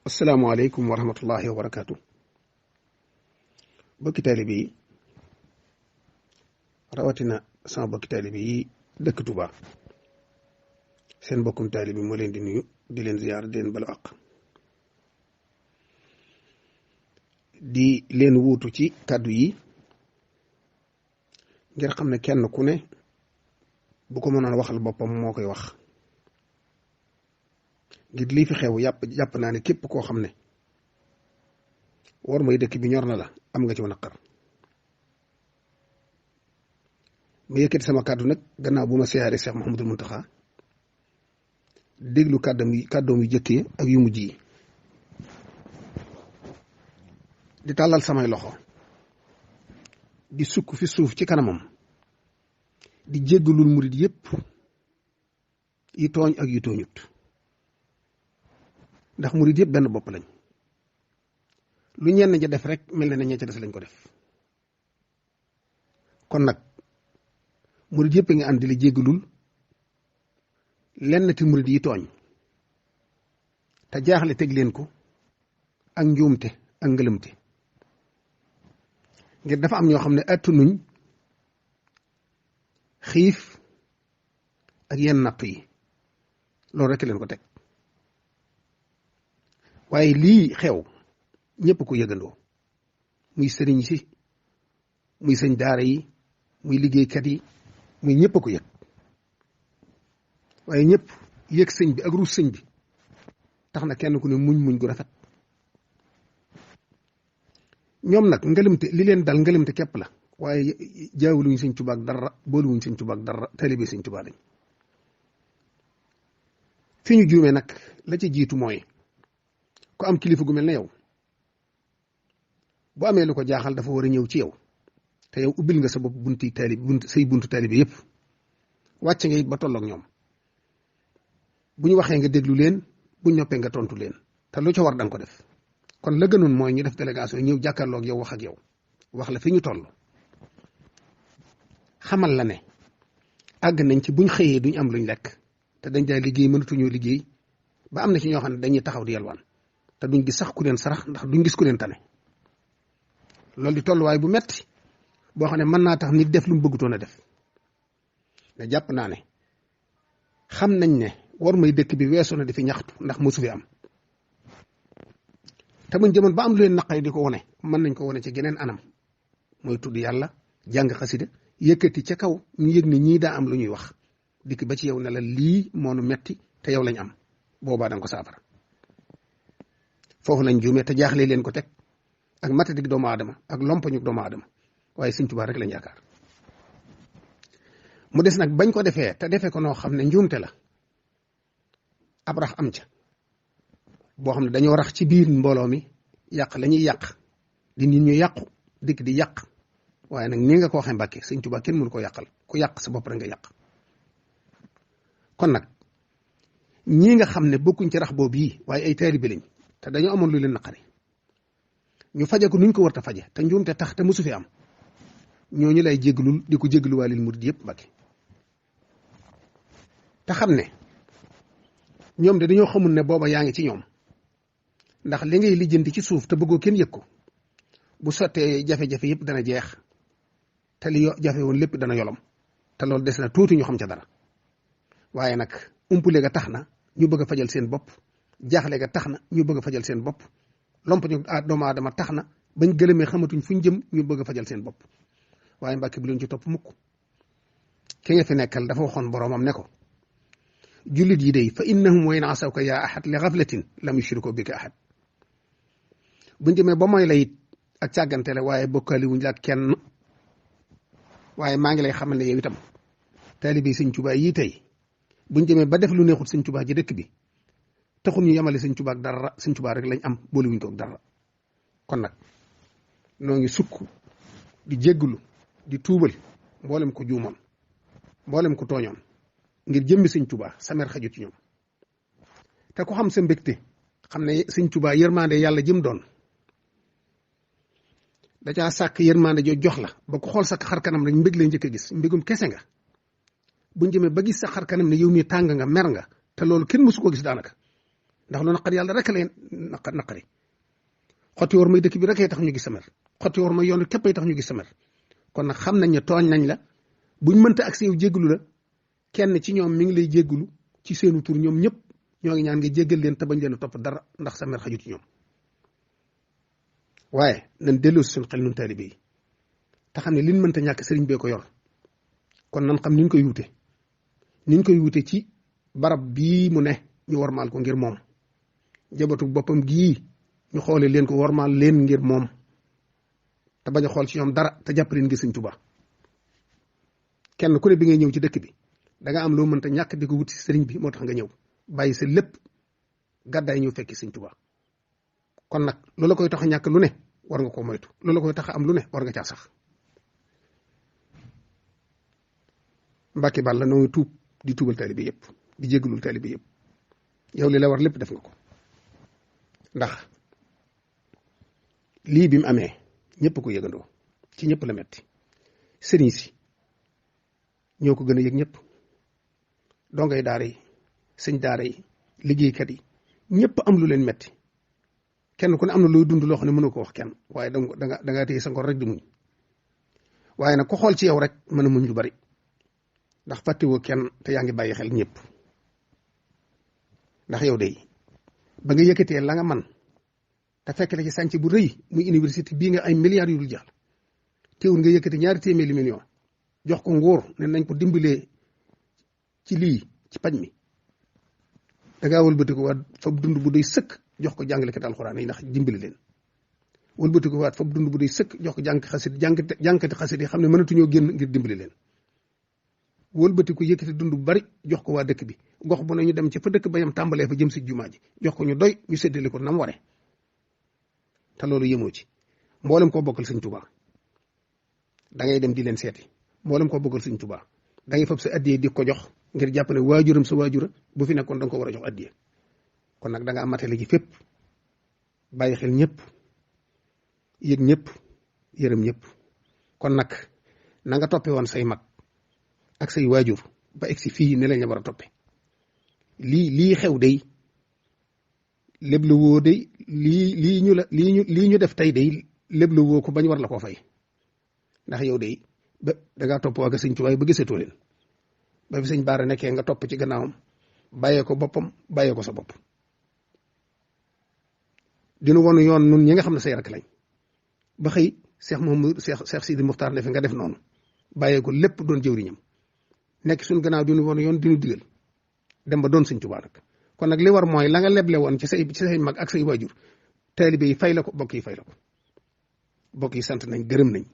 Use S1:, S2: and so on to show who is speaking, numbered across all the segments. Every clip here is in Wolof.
S1: asalaamaaleykum wa rahmatullahi wa barakaatu. bokki taalibe yi rawatina sama bokki taalibe yi dëkk Touba seen bokkum taalibe moo leen di nuyu di leen ziyaar di leen balu àq di leen wuutu ci kàddu yi ngir xam ne kenn ku ne bu ko mënoon waxal boppam moo koy wax ngir lii fi xew jàpp naa ne képp koo xam ne war mooy dëkk bi ñor na la am nga ci naqar ma yëkkati sama kàddu nag gannaaw bu ma siyaare Cheikh Mouhamadul Mountakha déglu kàddoom yu jëkkee ak yu mujj yi di tàllal samay loxo di sukk fi suuf ci kanamam di jéggalul murit yépp yi tooñ ak yi tooñut ndax murit yëpp benn bopp lañ lu ñenn ja def rek mel na ne ña ca des lañ ko def kon nag murit yëpp a ngi ànd di la jéggalul lenn ti murit yi tooñ te jaaxle teg leen ko ak njuumte ak ngëlëmte ngir dafa am ñoo xam ne attanuñ xiif ak yenn natt yi loolu rek leen ko teg waaye lii xew ñëpp ko yëgandoo muy sëriñ si muy sëñ daara yi muy liggéeykat yi muy ñëpp a ko yëg waaye ñëpp yëg sëñ bi ak ruus sëñ bi tax na kenn ku ne muñ gu rafet ñoom nag ngëlëmte li leen dal ngëlëmte képp la waaye jaawuluñ sëñ Tuubaa ak dara booluwuñ sëñ Tuubaa ak dara taalibe sëñ Tuubaa lañ fi ñu juumee nag la ci jiitu mooy ku am kilifa gu mel ne yow bu amee lu ko jaaxal dafa war a ñëw ci yow te yow ubbil nga sa bopp bunti taalib say buntu taalibe yëpp wàcc nga it ba tolloog ñoom bu ñu waxee nga déglu leen bu ñu noppee nga tontu leen te lu ca war danga ko def kon la gënoon mooy ñu def délégation ñëw jàkkaarloog yow wax ak yow wax la fi ñu toll xamal la ne àgg nañ ci buñ xëyee duñ am luñ lekk te dañ daa liggéey mënatuñoo liggéey ba am na ci ñoo xam ne dañuy taxaw di yalwaan te duñ gis sax ku leen sarax ndax duñ gis ku leen tane loolu di tolluwaay bu metti boo xam ne mën naa tax nit def lu mu bëggutoon a def ne jàpp naa ne xam nañ ne war may dëkk bi weesu na di fi ñaxtu ndax mosu fi am te buñ jëmoon ba am lu leen naqari di ko wone mën nañ ko wone ci geneen anam mooy tudd yàlla jàng xasida yëkkati ca kaw ñu yëg ne ñii daa am lu ñuy wax dikk ba ci yow ne la lii moonu metti te yow lañ am boobaa danga ko saafara foofu lañ juumee te jaaxle leen ko teg ak matadik doomu aadama ak lompañu doomu aadama waaye sëñ Tuubaa rek lañ yaakaar mu des nag bañ ko defee te defee ko noo xam ne njuumte la ab rax am ca boo xam ne dañoo rax ci biir mbooloo mi yàq la ñuy yàq di nit ñu yàqu dikk di yàq waaye nag ni nga ko waxee Mbàkke sëñ Tuubaa kenn mënu ko yàqal ku yàq sa bopp rek nga yàq kon nag ñii nga xam ne bokkuñ ci rax boobu yi waaye ay taalibe lañ te dañoo amoon lu leen naqari ñu faje ko nuñ ko war a faje te njuumte tax te mosu fi am ñooñu lay jéglul di ko jégluwaalil murid yëpp Mbàkke te xam ne ñoom de dañoo xamul ne booba yaa ngi ci ñoom ndax li ngay lijjanti ci suuf te bëggoo kenn yëg ko bu sottee jafe-jafe yëpp dana jeex te li jafe woon lépp dana yolom te loolu des na tuuti ñu xam ca dara waaye nag umpule ga tax na ñu bëgg a fajal seen bopp jaaxle ga tax na ñu bëgg a fajal seen bopp lompañu doomu aadama tax na bañ gëlëmee xamatuñ fuñ jëm ñu bëgg a fajal seen bopp waaye Mbàkke bu leen ci topp mukk ki nga fi nekkal dafa waxoon boroomam ne ko jullit yi day fa innahum wa in asawka yaa ahad li ghaflatin lam yushriku bika ahad buñ jëmee ba mooy la it ak càggante la waaye bokkaali wuñ la ak kenn waaye maa ngi lay xamal ne yow itam taalibe sëñ Tuubaa yii tey buñ jëmee ba def lu neexut sëñ Tuubaa ji dëkk bi taxul ñu yemale sëñ Tuubaa ak dara sëñ Tuubaa rek lañ am boole wuñ ko ak dara kon nag noo ngi sukk di jégglu di tuubal mboolem ko juumoon mboolem ko tooñoon ngir jëmmi sëñ Tuubaa samer xajut ci ñoom te ku xam sa mbégte xam ne sëñ Tuubaa yërmande yàlla jëm doon da caa sàkk yërmande jo jox la ba ku xool sa xar kanam rek mbég lay njëkk a gis mbégum kese nga buñ jëmee ba gis sa xar kanam ne yow mii tàng nga mer nga te loolu kenn mësu koo gis daanaka ndax lu naqari yàlla rek lay naqari xotti war may dëkk bi rek tax ñu gis sa mer xotti war may yoon képp tax ñu gis sa mer kon nag xam nañ ne tooñ nañ la buñ mënta ak yow jéggalu la kenn ci ñoom mi ngi lay jéggalu ci seenu tur ñoom ñëpp ñoo ngi ñaan nga jéggal leen te bañ leen a topp dara ndax sa mer xajut ci ñoom waaye nañ delloo si suñu xel nun taalibe yi te xam ne liñ mënta ñàkk sëriñ bee ko yor kon nan xam niñ koy wute ci barab bii mu ne ñu warmaal ko ngir moom jabatu boppam gii ñu xoole leen ko warmaal leen ngir moom te bañ a xool ci ñoom dara te jàpp leen ngir Sëriñ Tuubaa kenn ku ne bi ngay ñëw ci dëkk bi da nga am loo mënta ñàkk di ko wuti sëriñ bi moo tax nga ñëw bàyyi sa lépp gàddaay ñëw fekki Sëriñ Tuubaa kon nag loola koy tax a ñàkk lu ne war nga ko moytu loola koy tax a am lu ne war nga caa sax Mbàkke Bàlla noo ngi tuub di tuubal taalibe yëpp di jéggalul taalibe yëpp yow li la war lépp def nga ko ndax lii bi mu amee ñëpp ko yëgandoo ci ñëpp la metti sëriñ si ñoo ko gën a yëg ñëpp dongay daara yi sëñ daara yi liggéeykat yi ñëpp am lu leen metti kenn ku ne am na looy dund loo xam ne mënu ko wax kenn waaye da nga téye sa ngor rek di muñ waaye nag ku xool ci yow rek mën a muñ lu bari ndax fàttewoo kenn te yaa ngi bàyyi xel ñëpp ndax yow de ba nga yëkkatee la nga man te fekk la ci sànc bu rëy muy université bii nga ay milliards yu dul jeex teewul nga yëkkati 200 millions jox ko nguur ne nañ ko dimbalee ci lii ci paj mi da ngaa wëlbati ko waat fab dund bu doy sëkk jox ko jàngalekat alxuraan yi ndax dimbali leen wëlbati ko waat fab dund bu doy sëkk jox ko jàngkati xasit yi xam ne mënatuñoo génn ngir dimbali leen wëlbati ko yëkkati dund bu bari jox ko waa dëkk bi gox bu ne ñu dem ci fa dëkk ba yam tàmbalee fa jëm si jumaa ji jox ko ñu doy ñu séddale ko nam ware te loolu yemoo ci mboolem koo bokkal Sëñ Tuubaa da ngay dem di leen seeti mboolem koo bokkal Sëñ Tuubaa da ngay fab sa addiye di ko jox ngir jàpp ne waajuram sa waajura bu fi nekkoon da nga ko war a jox addiye kon nag da nga amatale ci fépp bàyyi xel ñëpp yëg ñëpp yërëm ñëpp kon nag na nga toppe woon say mag ak say waajur ba egsi fii ne lañ la war a toppe lii xew day léb la woo day lii ñu def tey day léb la woo ko bañ war la koo fay ndax yow day ba dangaa topp waa Sëñ Tuubaa ba gisatoo leen ba fi Sëñ Baara nekkee nga topp ci gannaawam bàyyee ko boppam bàyyee ko sa bopp dinu wonu yoon nun ñi nga xam ne say rakk lañ ba xëy Cheikh Sidi Muxtaar ne fi nga def noonu bàyyee ko lépp doon jëwriñam nekk suñ gannaaw dinu wonu yoon dinu digal dem ba doon Sëñ Tuubaa nag kon nag li war mooy la nga leble woon ci say mag ak say waajur taalibe yi fay la ko bokk yi fay la ko bokk yi sant nañ gërëm nañ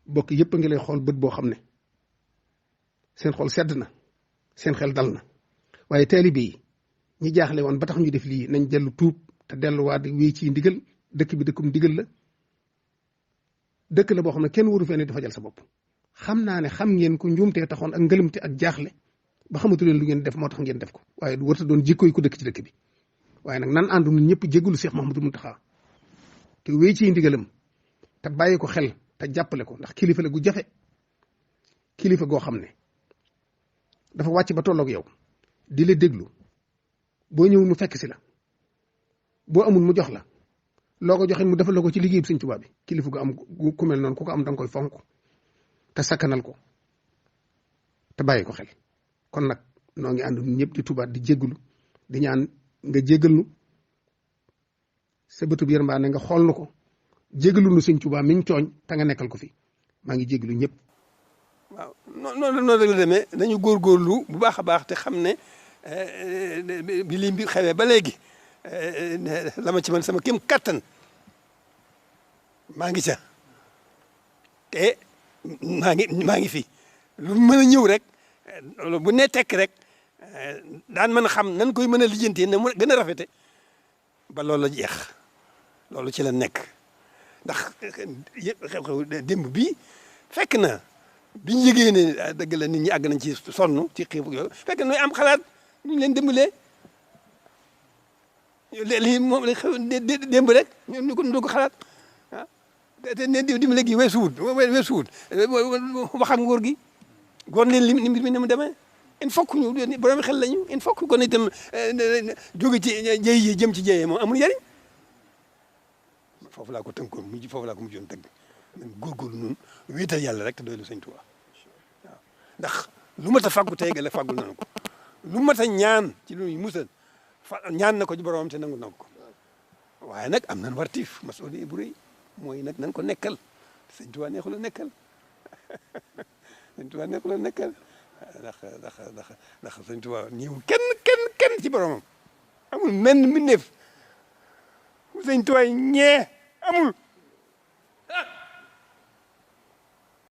S1: bokk yëpp a ngi lay xool bët boo xam ne seen xol sedd na seen xel dal na waaye taalibe yi ñi jaaxle woon ba tax ñu def lii nañ dellu tuub te delluwaat wéy ci ndigal dëkk bi dëkkum ndigal la dëkk la boo xam ne kenn waru fee ne dafa jël sa bopp xam naa ne xam ngeen ko njuumtee taxoon ak ngëlëmte ak jaaxle ba xamatu leen lu ngeen def moo tax ngeen def ko waaye du warta doon jikko yi ko dëkk ci dëkk bi waaye nag nan àndu ñun ñëpp jéggulu Cheikh Mouhamadou Mountakha te wéy ci ndigalam te bàyyi ko xel te jàppale ko ndax kilifa la gu jafe kilifa goo xam ne dafa wàcc ba tolloog yow di la déglu boo ñëw mu fekk si la boo amul mu jox la loo ko joxe mu defal la ko ci liggéey bi Sëñ Tuubaa bi kilifa gu am ku mel noonu ku ko am da nga koy fonk te sakkanal ko te bàyyi ko xel kon nag noo ngi ànd ñëpp di tubaat di jégglu di ñaan nga jéggal nu sa bëtub yërmande nga xool nu ko jéggalu nu Sëñ Tuubaa mi ñu tooñ te nga nekkal ko fi maa ngi jégglu ñëpp.
S2: waaw noonu rek la demee dañu góorgóorlu bu baax a baax te xam ne bi lii mbir xewee ba léegi la ma ci man sama kéem kattan maa ngi ca te maa ngi fi lu mën a ñëw rek bu ne tekk rek daan mën a xam nan koy mën a lijjantee na mu gën a rafete ba loolu la jeex loolu ci la nekk ndax xew-xew démb bii fekk na biñ yëgee ne dëgg la nit ñi àgg nañ ci sonn ci xiif yooyu fekk na am xalaat ñu leen dimbalee lii moom la xew démb rek ñu ko xalaat ah te ne dimbale gi weesuwut wax ak nguur gi goon leen li mbir mi ni mu demee il faut que ñu borom xel lañu il faut que kon itam jóge ci jëy yi jëm ci jëyee moom amul njëriñ foofu laa ko tënkoon foofu laa ko mujjoon tënk man góorgóorlu noonu wéetal yàlla rek te doylu Sëñ Tuubaa waaw ndax lu mat a fàggu tey la fàggul nañu ko lu mat a ñaan ci lu ñuy musal ñaan na ko ci boromam te nangu na ko waaye nag am nañ wartiif masuuliya bu rëy mooy nag nañ ko nekkal Sëñ Tuubaa neexul a nekkal Sëñ Tuubaa neexul a nekkal ndax Sëñ Tuubaa ñëwul kenn ci boromam amul menn mbindeef Sëñ Tuubaa ñee amul